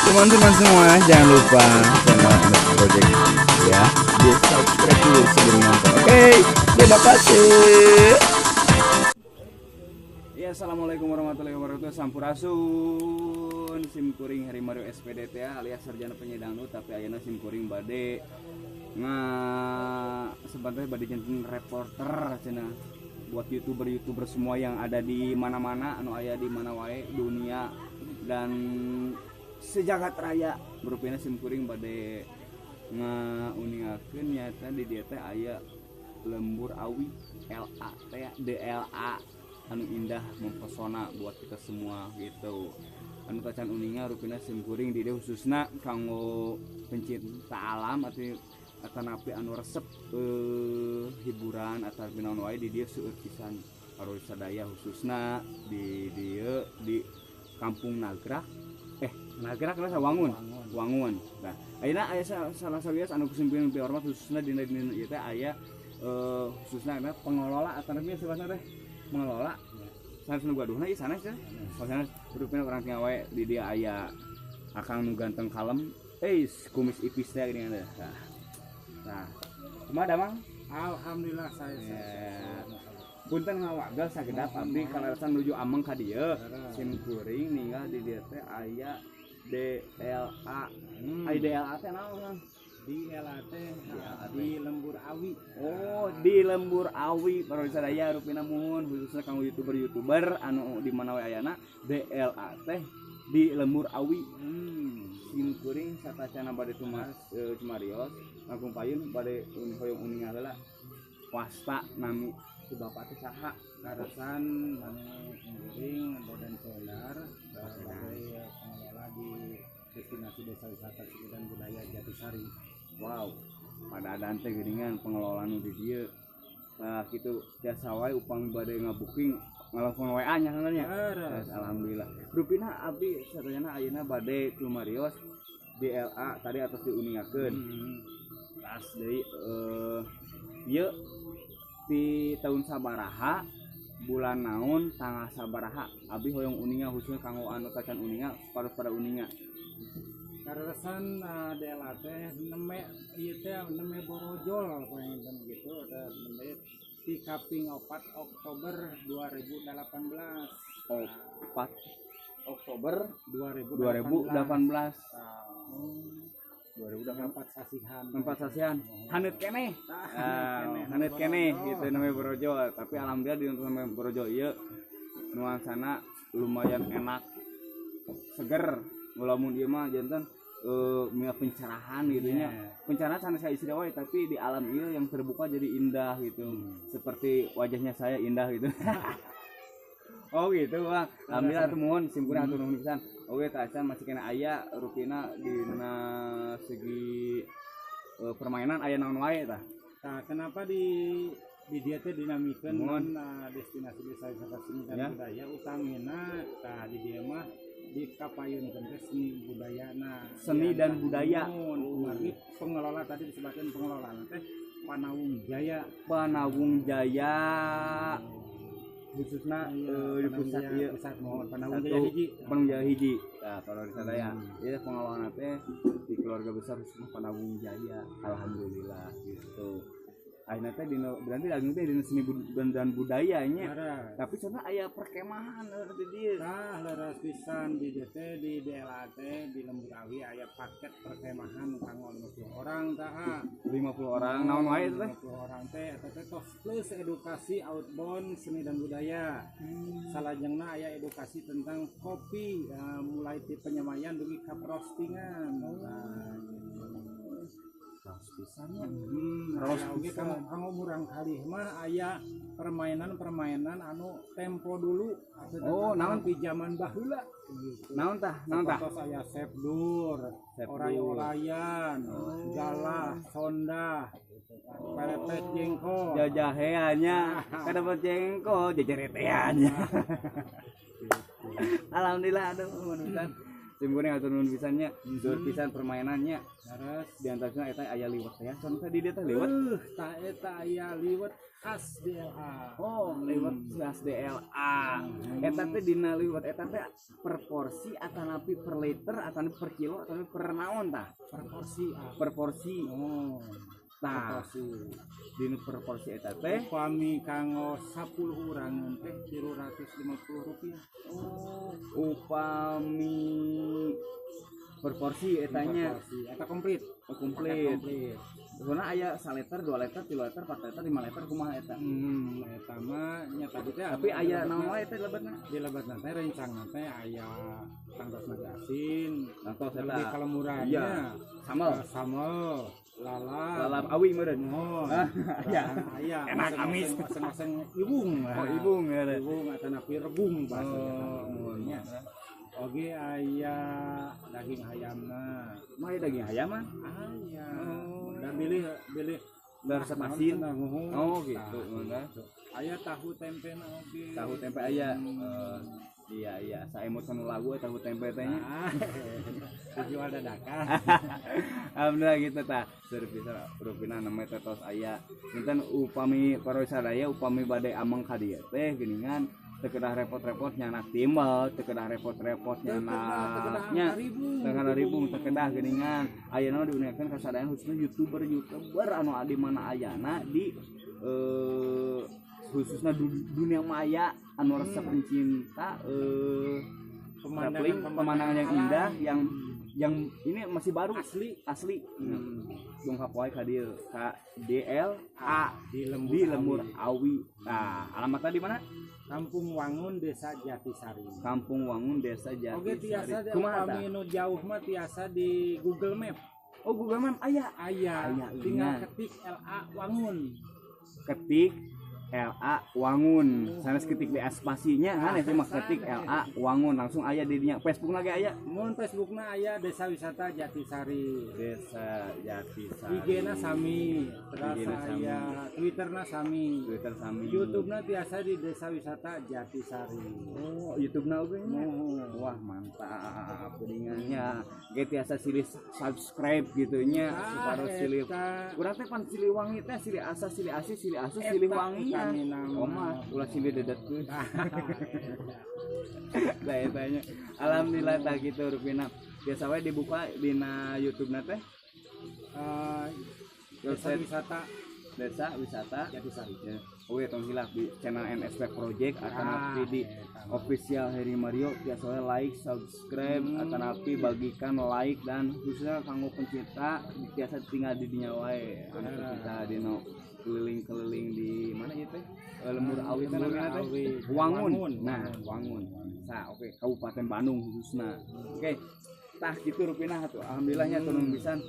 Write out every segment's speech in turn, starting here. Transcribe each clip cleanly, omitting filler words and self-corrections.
Teman-teman semua, jangan lupa channel MS Project ya, di subscribe dulu sebelum nonton. Oke, terima kasih. Ya, assalamualaikum warahmatullahi wabarakatuh. Sampurasun. Sim kuring Heri Mario SPDT ya, alias sarjana penyanyi dangdut, tapi ayeuna sim kuring bade nga sebenarnya bade janten reporter cenah buat youtuber-youtuber semua yang ada di mana-mana, anu aya di mana wae dunia dan sejagat raya. Rupina sim kuring bade ngauningakeun nyata di dieu teh aya Lembur Awi LA teh DLA anu indah mempesona buat kita semua gitu. Anu tacan uninga, rupina sim kuring di dieu khususna kanggo pencinta alam atau atanapi anu resep hiburan atau naon wae, di dieu seueur pisan harus sadaya, khususna di dieu di Kampung Nagrak, Nagrak lah, Wangun Wangun. Nah, ayeuna aya salah sawios anu ku sim kuring hormat, khususna dina dina ieu teh aya khususna aya pengelola atau namanya sebenarnya teh pengelola sanes nu gaduhna ieu, sanes teh. Oh, sanes. Rupina urang tinggal wae di dieu aya akang nu ganteng kalem, kumis ipis teh geuningan teh. Nah, kumaha damang? Alhamdulillah saya. Ya. Punten ngawagel sakedap, abdi kaleresan nuju ameng ka dieu. Sim kuring ninggal di dieu teh aya DLA. Aya DLA teh naon, Kang? Di LAT, di Lembur Awi. Oh, di Lembur Awi, para sadaya. Rupina muhun khususnya kanggo youtuber-youtuber anu di mana we ayana, DLA teh di Lembur Awi. Sim kuring satacana bade cumarios langkung payun bade hoyong uninga heula wasta, nami si bapak teh saha? Kaleresan nami kuring Bodan Solar sebagai pengelola di destinasi desa wisata seni dan budaya Jatisari. Wow, pada adan teh geuningan pengelola nu di dieu. Nah, gitu biasa wae upami bade ngabuking ngalongkong WA nya nya. Leres. Alhamdulillah. Rupina abdi sadayana ayeuna bade cumarios DLA tadi atas diuningakeun. Tas deui ieu di tahun sabaraha, bulan naon, tanggal sabaraha? Abdi hoyong uninga khususnya kanggo anu tacan uninga supados pada uninga. Kaleresan DLA teh nembe ieu teh nembe borojol panginten gitu, ada nembe di kaping 4 Oktober 2018. 4 Oktober 2018. 2018. Nah, 2018. 4 sasihan. 4 sasihan haneut keneh. Tah, Ah, keneh, haneut keneh borojol. Gitu namanya borojol, tapi alhamdulillah di namanya borojol ieu nuansana lumayan enak, seger. Lamun ieu mah janten mia pencerahan gitu nya. Pencerahan sanes saya istri wae, tapi di alam ieu yang terbuka jadi indah gitu, seperti wajahnya saya indah gitu. Oh gitu, Bang. Alhamdulillah tuh, muhun sim kuring hatur nuhun pisan. Oke, tacan masih keneh aya rupina dina segi permainan aya naon wae tah? Nah, kenapa di dieu teh dinamikeun Muhun. Destinasi desa wisata seni dan budaya utamina? Tah, di dieu mah di kapayunkeun teh seni budayana. Seni dan budaya. Muhun, kumargi pengelola tadi disebutkan pengelola teh Panawung Jaya. Panawung Jaya khususnya di pusat Panawung Jaya, ieu. Pusat, muhun Panawung Satu, Jaya hiji. Panawung Jaya hiji. Nah, kalau di sana ya, ieu pengelolaan teh di keluarga besar khususnya Panawung Jaya. Alhamdulillah gitu. Ayeuna teh dina berarti daging teh dina seni dan budayanya. Leres. Tapi soalnya aya perkemahan di dieu. Tah, leres pisan, di DT di DLA teh di Lembur Awi aya paket perkemahan kanggo 50 orang tah. 50 orang naon wae itu teh? 50 orang teh eta teh tos plus edukasi outbound seni dan budaya. Salajengna aya edukasi tentang kopi, mulai ti penyemaian dugi ka roastingan. Nah, gitu. Raos pisan nya. Raos Raos oge pisan. Kanggo murangkalih mah aya permainan-permainan anu tempo dulu atau Oh, naon? di zaman baheula gitu. Naon tah? Naon tah? Sapertos aya sepdur, Sepdur. oray-orayan, galah, sondah, perepet jengkol. Jajaheannya kada jengkol jajareteannya. Alhamdulillah, aduh, mudah. Sim kuring hatur nuhun pisan nya. Seueur pisan permainannya. Terus di antaranya eta aya liwet ya. Contoh di dieu teh liwet. Tah eta aya liwet khas DLA. Oh, liwet khas DLA. Eta teh dina liwet eta teh per porsi atanapi per liter atanapi per kilo atanapi per naon tah? Per porsi. Ah. Per porsi. Oh, per Tah, porsi. dina per porsi eta teh Upami kanggo 10 urang teh 350 rupiah. Oh, upami per porsi etanya Per porsi. Eta komplit. Oh, komplit. Paket komplit. Soalnya aya 1 liter, 2 liter, 3 liter, 4 liter, 5 liter kumaha eta? Eta mah nya tadi teh Tapi aya naon wae teh lebetna? Di lebetna teh rencang teh aya tangtos naga asin, Tangtos eta. lebih kalemurannya. Iya. Sambel. Sambel, lalap. Lalap awi meureun. Mohon. Ah, iya. Aya. Enak, amis. Oseng-oseng iwung lah. Oh, ibung ya. Iwung atanapi rebung bahasa Oh, oh, nya. Oge aya daging ayamna. Mah aya daging ayam mah? Aya. Oh. Dan bilih bilih Da resep asin. Nah, nuhun. Oh, gitu. Tah, gitu. Aya tahu tempe na oge. Tahu tempe aya. Iya iya, saemut kana lagu tahu tempe teh nya. Nah, dijual dadakan. Alhamdulillah gitu tah. Servis rupina namanya teh tos aya. Punten upami para sadaya upami bade ameng ka dieu teh geuningan teu kedah repot-repot nyanak timbel, teu kedah repot-repot nyanaknya. Teu kedah ribung, teu kedah geuningan. Ayeuna mah diuningakeun ka sadayana khususna YouTuber-YouTuber anu di mana ayana di khususnya dunia maya anu resep pencinta traveling, pemandangan yang indah yang ini masih baru asli asli. Dongkap wae ka dieu ka DLA di Lembur, di Lembur Awi. Nah, alamatnya di mana? Kampung Wangun, Desa Jatisari. Kampung Wangun, Desa Oke, tiasa Jatisari. Kumaha tah? upami nu jauh mah tiasa di Google Map. Oh, Google Map aya. Aya, Aya, tinggal ingat. Ketik LA Wangun. Ketik LA Wangun. Sanes ketik di spasinya kan ya mah ketik LA Wangun langsung aya di dinya. Facebook lagi aya. Mun Facebookna aya Desa Wisata Jatisari. Desa Jatisari. IG-na sami, terus IG-na sami. aya Twitterna sami. Twitter sami. YouTube-na tiasa di Desa Wisata Jatisari. Oh, YouTube na oge nya. Muhun. Wah, mantap geuningannya. Ge tiasa silih subscribe gitu nya supados silih. Eta. Urang teh pan Siliwangi teh silih asa, silih asih, silih asuh, silih Eta wangian. utamina mah. Oh mah ulah silih dedetkeun. Lah eta nya. Alhamdulillah tah kitu rupina. Biasa we dibuka dina YouTube na teh. Desa Website Wisata Desa Wisata Jatisari. Ya. Oh ya, tong hilap di channel NSP Project atau Ah, di eta mah. official Heri Mario tiasa we like, subscribe, atanapi bagikan like dan khususnya kanggo pencinta tiasa tinggal di dinya wae anu pencinta dino keliling-keliling di mana ieu teh? Lembur Awi teh Lembur namanya teh? Awi. Wangun. Wangun. Nah, Wangun. Sa, oke, Kabupaten Bandung khususna. Oke. Tah kitu rupina atuh. Alhamdulillah nya turun pisan.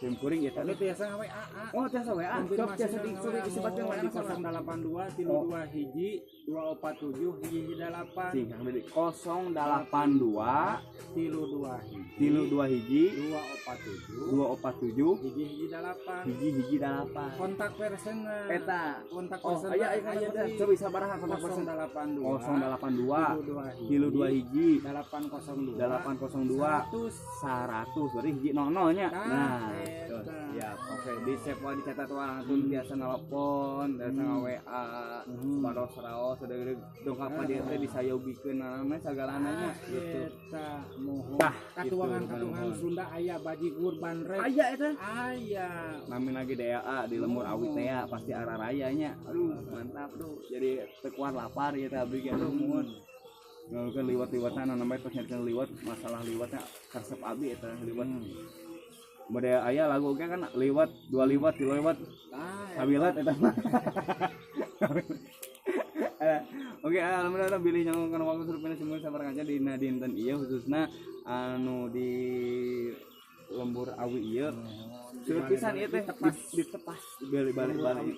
Sim kuring eta Oke, tiasa WA. Oh, tiasa WA. Sok tiasa di sok disebutkeun di di 082 32 hiji 247 hiji 8. Sing Kang Didi 082 32 hiji 32 hiji 247 247 hiji hiji 8 hiji hiji 8. Kontak person. Eta. Kontak Oh, person. aya aya kontak person. Coba sabaraha kontak person? 082 082 32 hiji 802 802 100. 100 berarti hiji 00 nya. Nah, Nah, eta. terus. Siap. Oke, di save wae dicatat wae langsung biasa nelpon, biasa nge-WA, supados raos udah dongkap ka dieu teh disayogikeun namanya sagalana nya gitu. Eta mohon. Tah, Katuangan gitu, katuangan mohon. Sunda aya bajigur bandrek. Aya eta. Aya. Nami lagi DLA di Lembur Awi teh ya, pasti arah rayanya. Aduh, mantap tuh. Jadi tekuat lapar ya teh abdi ge aduh muhun. Ngalukeun liwat-liwatan namanya tos nyarikeun liwat, masalah liwatnya karesep abdi eta liwat. Bade aya lagu oge kan liwat, dua liwat, tilu liwat, Tah, sawilat eta mah. Oke, alhamdulillah bilih nyanggung waktu surupina semua sabar kaca dina dinten ieu khususna anu di Lembur Awi ieu. Seueur pisan ieu teh ditepas balik-balik balik.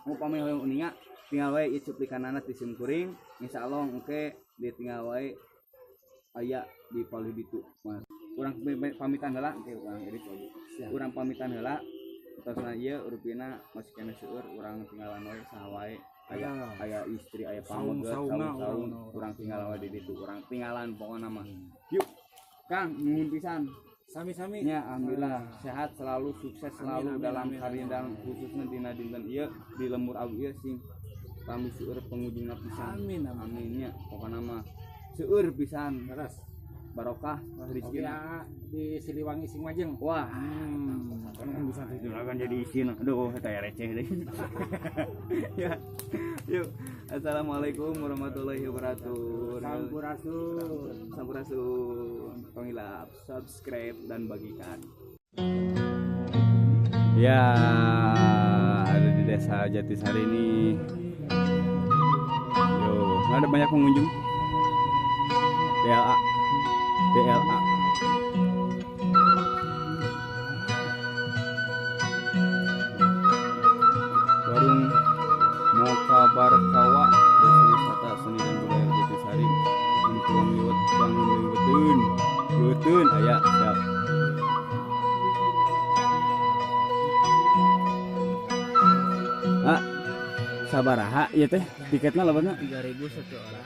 Upami hoyong uninga tinggal wae ieu cuplikanana ti sim kuring, insyaallah engke ditinggal wae aya di palih ditu. Mas. Urang pamitan heula engke urang edit wae. Urang pamitan heula. Terus ieu rupina masih kena seueur urang tinggalan wae saha wae. Aya aya istri aya pameget Saung-saungna saung-saung urang. urang tinggal wae di ditu urang tinggalan pokona mah. Yuk. Kang, nuhun pisan. Sami-sami. Ya, alhamdulillah sehat selalu, sukses selalu Amin, amin, dalam amin, karir amin. dan khususnya dina dinten ieu di lembur awi ieu sing tambih seueur pengunjungna pisan. Amin, amin. Amin nya, pokona mah seueur pisan. Terus Barokah oke rezekina. ya, di Siliwangi sing majeng. Wah, kan bisa akan jadi isin. Aduh, saya receh deh. Ya. Yuk. Assalamualaikum warahmatullahi wabarakatuh. Sampurasun. Sampurasun. Tong hilap, subscribe dan bagikan. Ya, ada di desa Jatisari ini. Yo, ada banyak pengunjung. DLA. DLA. Warung Moka Barkawa, Desa Wisata Seni dan Budaya Jatisari. Tuang liwet bangun liweteun. Liweteun aya siap. Ah, sabaraha ieu teh tiketna labanna? 3.000 satu orang.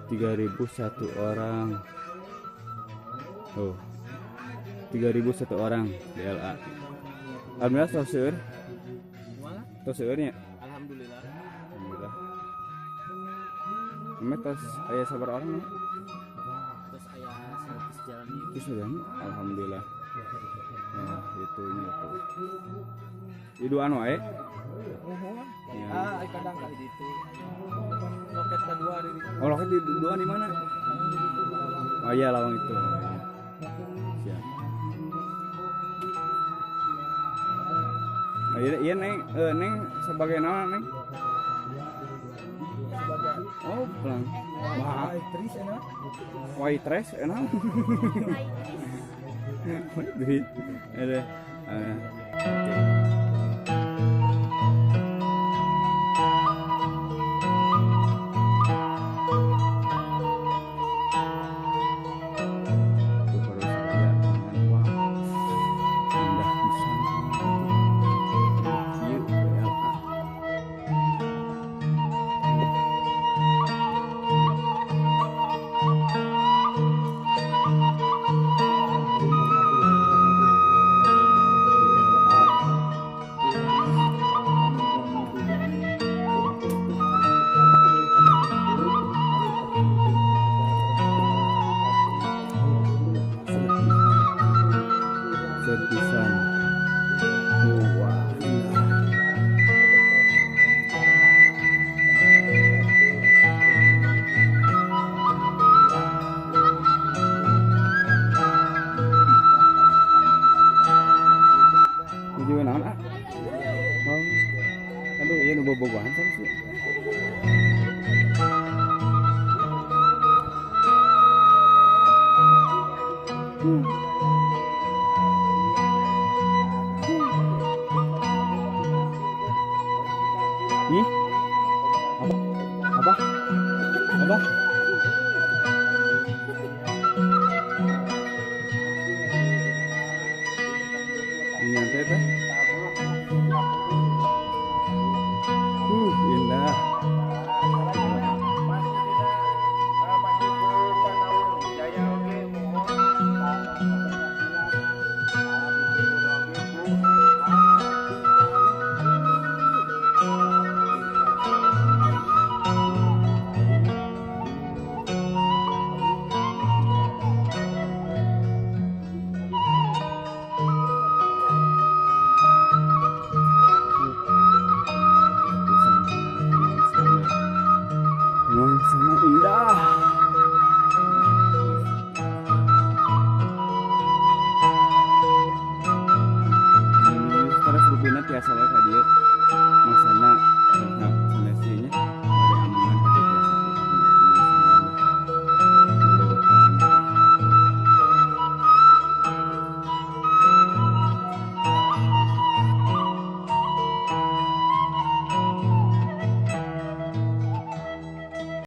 3.000 satu orang. Oh. 3.000 satu orang DLA. Alhamdulillah tos seueur. Tos seueur nya. Alhamdulillah. Alhamdulillah. Ini tos aya sabar orang ya? Terus aya 100 jalan ieu. Terus jalan, alhamdulillah. Nah, itu nya tuh. Di duaan wae. Ya. Ah, kadang ka di ditu. Loket kedua di ditu. Oh, loket di duaan di mana? Oh iya, lawang itu. Siap. Oh, iya, iya Neng, Neng sebagai naon Neng? Oh, pulang. Wah, Waitress enak. waitress enak. Waitress. Ada. Oke. Tuh baru saya dengan wah indah pisan. Kieu BLA. Serpisan. Wah, indah. Ini juga naon, ah? Oh. Aduh, iya nu bobogohan sama sih. Ih. Apa? Apa? Apa? Ini nyantai teh. Indah. Nuansanya indah. Terus rupina tiasa wae ka dieu.